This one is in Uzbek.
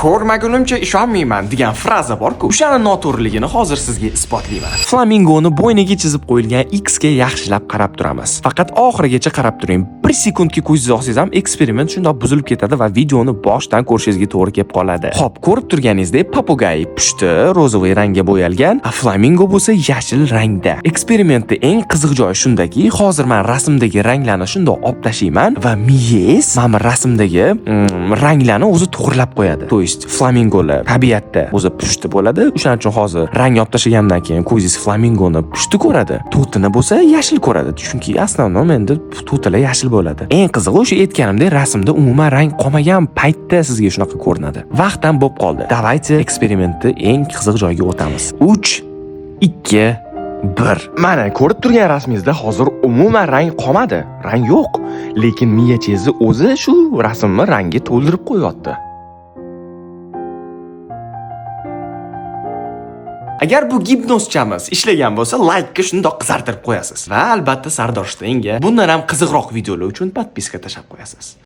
Ko'rmagunimcha ishonmayman degan fraza bor-ku. O'shani noto'g'riligini hozir sizga isbotlayman. Flamingoni bo'yniga chizib qo'yilgan X ga yaxshilab qarab turamiz. Faqat oxirigacha qarab turing. 1 sekundga ko'zingizni ochsangiz ham eksperiment shundoq buzilib ketadi va videoni boshdan ko'rishingizga to'g'ri kelib qoladi. Xo'p, ko'rib turganingizdek, попугай pushti розовый rangga bo'yalgan, a flamingo bo'lsa yashil rangda. Eksperimentni eng qiziq joyi shundaki, hozir men rasmdagi ranglarni shundoq olib tashlayman va miyangiz mana bu rasmdagi ranglarni o'zi to'g'rilab qo'yadi. То есть flamingolar tabiatda o'zi pushti bo'ladi. O'shaning uchun hozir rang olib tashlagandan keyin ko'zingiz flamingoni pushti ko'radi. To'tini bo'lsa yashil ko'radi. Chunki основном endi to'tilar yashil bo'ladi. Eng qizig'i, o'sha aytganimdek, rasmda umuman rang qolmagan paytda sizga shunaqa ko'rinadi. Vaqt ham bo'lib qoldi. Давайте eksperimentni eng qiziq joyiga o'tamiz. 3, 2, 1. Mana ko'rib turgan rasmingizda hozir umuman rang qolmadi. Rang yo'q. Lekin miyachingizni o'zi shu rasmni rangga to'ldirib qo'yapti. Agar bu gipnozchamiz ishlagan bo'lsa, laykka shundoq qizartirib qo'yasiz. Va albatta Sardor Shteynga bundan ham qiziqroq videolar uchun подписка tashlab qo'yasiz.